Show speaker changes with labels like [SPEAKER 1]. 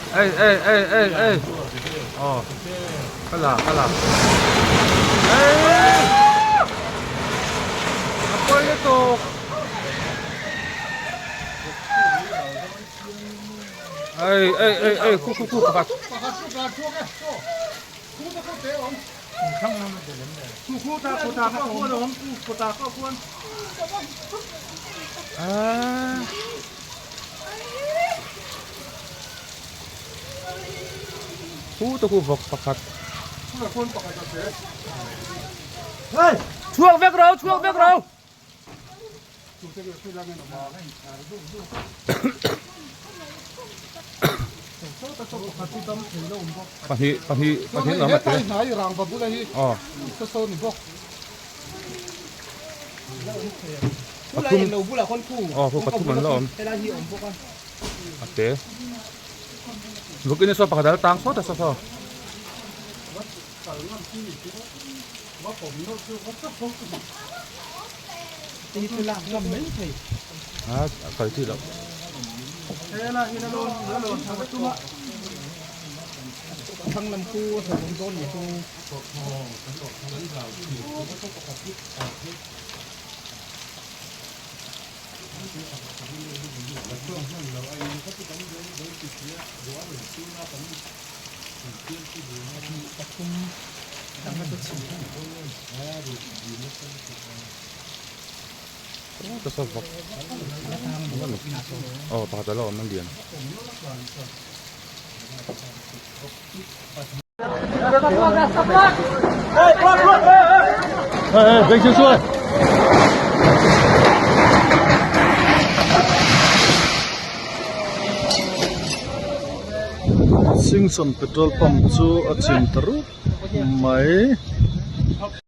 [SPEAKER 1] Ei ei ei ei ei aw ka la ka la ei a pawi lutuk ei ei ei ei khu khu khu pakhat ah. Khu te khu vawk pakhat. Chhuak vek ro chhuak vek ro. Pahnih pahnih pahnih lam a te. Aw. Pathum aw khu pathum an la awm a te vawkin a saw pakhat a la tang sawt a saw saw. A kal chi loh. Aw pakhat a la awm a lian.
[SPEAKER 2] Singson petrol pump chu a chim ta rup mai.